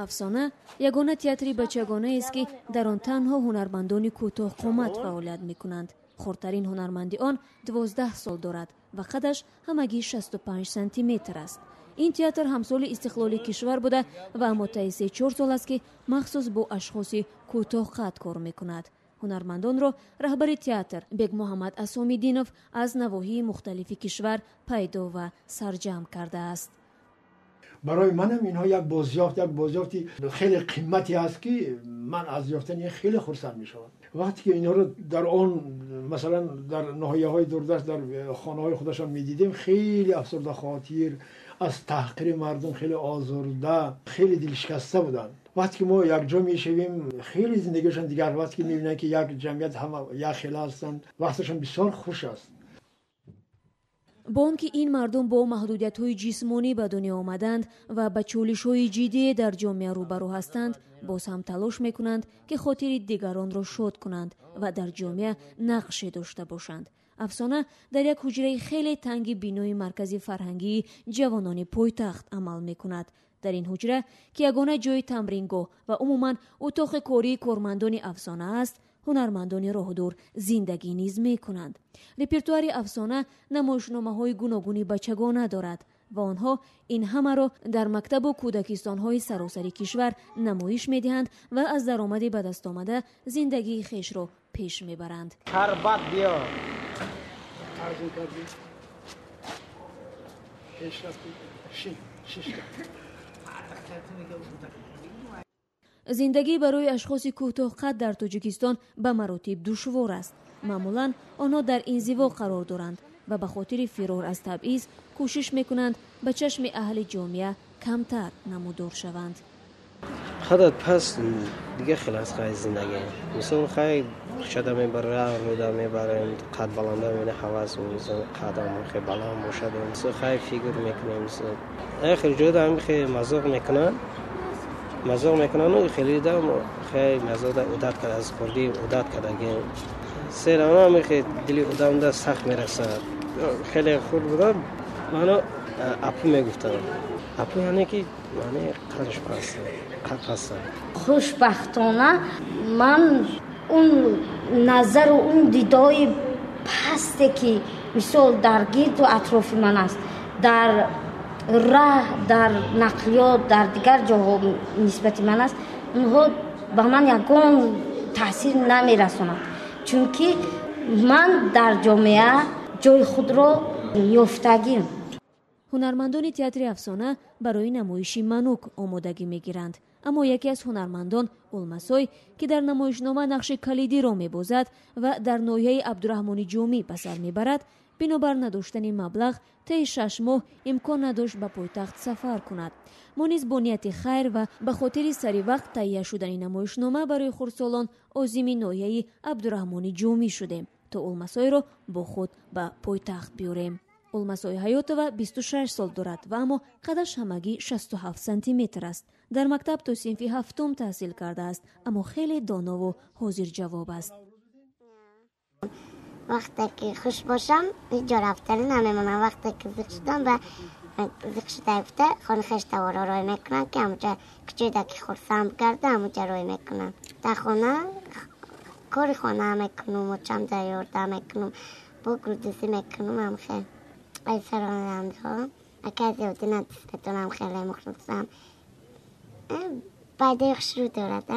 Афсона ягона театри бачагонаест, ки дар он танҳо ҳунармандони кӯтоҳқомат фаъолият мекунанд. Хурдтарин ҳунарманди он 12 сол дорад ва қадаш ҳамагӣ 65 сантиметр аст. Ин театр ҳамсоли истиқлоли кишвар буда ва аммо таи 3-4 сол аст, ки махсус бо ашхоси кӯтоҳқад кор мекунад. Ҳунармандонро раҳбари театр Бекмуҳаммад Асомиддинов аз навоҳии мухталифи кишвар пайдо ва сарҷамъ кардааст. Барои манам инҳо як бозёфти хеле қиммате аст, ки ман аз ёфтани ин хеле хурсанд мешавам. Вақте ки инҳоро дар он, масалан, дар ноҳияҳои дурдаст, дар хонаҳои худашон медидем, хеле афсурдахотир, аз таҳқири мардум хеле озурда, хеле дилшикаста буданд. Вақте ки мо якҷо мешавем, хеле зиндагиашон дигар. Вақте ки мебинанд, ки як ҷамъият, ҳама як хела ҳастанд, вақташон бисёр хуш аст. Бо он ки ин мардум бо маҳдудиятҳои ҷисмонӣ ба дунё омаданд ва ба чолишҳои ҷиддие дар ҷомеа рӯбарӯ ҳастанд, боз ҳам талош мекунанд, ки хотири дигаронро шод кунанд ва дар ҷомеа нақше дошта бошанд. Афсона дар як ҳуҷраи хеле танги бинои маркази фарҳангии ҷавонони пойтахт амал мекунад. Дар ин ҳуҷра, ки ягона ҷои тамрингоҳ ва умуман утоқи кории кормандони Афсона аст, ҳунармандони роҳдур зиндагӣ низ мекунанд. Репертуари Афсона намоишномаҳои гуногуни бачагона дорад ва онҳо ин ҳамаро дар мактабу кӯдакистонҳои саросари кишвар намоиш медиҳанд ва аз даромади ба дастомада зиндагии хешро пеш мебаранд. Шарбат биё. Арзун кардӣ, пеш рафтӣ, шишта. Зиндагӣ барои ашхоси кӯтоҳқад дар Тоҷикистон ба маротиб душвор аст. Маъмулан онҳо дар инзиво қарор доранд ва ба хотири фирор аз табъиз кӯшиш мекунанд ба чашми аҳли ҷомеа камтар намудор шаванд. Қадат паст, дигар хел аст хай зиндагӣ. Мисол, хай кӯчада мебара, рӯда мебарем, қад баланда мебина, ҳавас, мисол, қадам хел баланд бошад. Мисол, хай фикр мекунем, мисол, хел ҷода ҳам хел мазоқ мекунанд, мазоқ мекунанд. Хеле да хай мазоқ одат карда, аз хурдӣ одат кардагӣ. Серано ҳам хел дили одамда сахт мерасад. Хеле хурд будам, мано апу мегуфтанд. Апу яъне ки маъни қадаш паст, қад паст. Хушбахтона, ман он назару он дидои пасте, ки мисол дар гирду атрофи ман аст, дар раҳ, дар нақлиёт, дар дигар ҷоҳо нисбати ман аст, онҳо ба ман ягон таъсир намерасонанд, чунки ман дар ҷомеа ҷои худро ёфтагим. Ҳунармандони театри Афсона барои намоиши Манук омодагӣ мегиранд. Аммо яке аз ҳунармандон, Улмасой, ки дар намоишнома нақши калидиро мебозад ва дар ноҳияи Абдураҳмони Ҷомӣ ба сар мебарад, бинобар надоштани маблағ таи 6 моҳ имкон надошт ба пойтахт сафар кунад. Мо низ бо нияти хайр ва ба хотири сари вақт таҳия шудани намоишнома барои хурдсолон озими ноҳияи Абдураҳмони Ҷомӣ шудем, то Улмасойро бо худ ба пойтахт биёрем. Улмасои Ҳаётова 26 сол дорад ва аммо қадаш ҳамагӣ 67 сантиметр аст. Дар мактаб то синфи ҳафтум таҳсил кардааст, аммо хеле донову ҳозирҷавоб аст. Вақте ки хуш бошам, ҳеҷ ҷо рафтанӣ намемонам. Вақте ки зиқ шудам, ба зиқ шуда гуфта, хони хештаворо рой мекунам, ки ҳамуҷа куҷоеда ки хурсанд гарда, ҳамуҷа рой мекунам. Дар хона кори хона мекунам, очамда ёрдам мекунам, бо гулдӯзӣ мекунам. Ҳамхел ай сарояндаҳо акай Зиёдина дӯст медорам, хеле мухлисам. Байдаи хушрӯ дорад,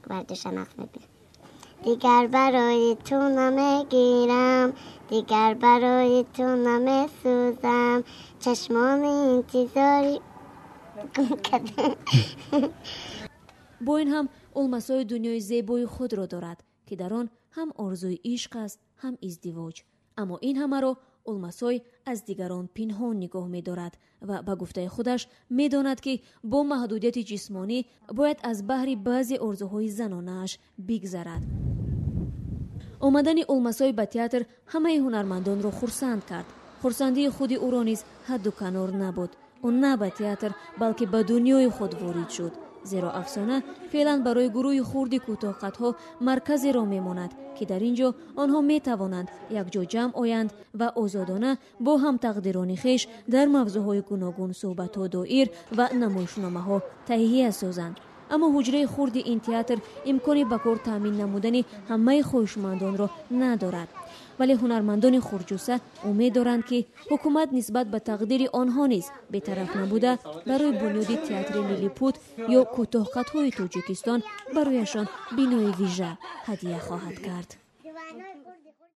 бардоша нақс мебинам. Дигар барои ту намегирам, дигар барои ту намесӯзам, чашмони интизори гум карда. Бо ин ҳам Улмасои дунёи зебои худро дорад, ки дар он ҳам орзуи ишқ аст, ҳам издивоҷ. Аммо ин ҳамаро Улмасой аз дигарон пинҳон нигоҳ медорад ва ба гуфтаи худаш медонад, ки бо маҳдудияти ҷисмонӣ бояд аз баҳри баъзе орзуҳои занонааш бигзарад. Омадани Улмасой ба театр ҳамаи ҳунармандонро хурсанд кард. Хурсандии худи ӯро низ ҳадду канор набуд. Ӯ на ба театр, балки ба дунёи худ ворид шуд, зеро Афсона феълан барои гурӯҳи хурди кӯтоҳқадҳо марказеро мемонад, ки дар ин ҷо онҳо метавонанд якҷо ҷамъ оянд ва озодона бо ҳамтақдирони хеш дар мавзӯъҳои гуногун суҳбатҳо доир ва намоишномаҳо таҳия созанд. Аммо ҳуҷраи хурди ин театр имкони ба кор таъмин намудани ҳамаи хоҳишмандонро надорад. Вале ҳунармандони хурдҷусса умед доранд, ки ҳукумат нисбат ба тақдири онҳо низ бетараф набуда, барои бунёди театри Лилипут ё кӯтоҳқадҳои Тоҷикистон барояшон бинои вижа ҳадия хоҳад кард.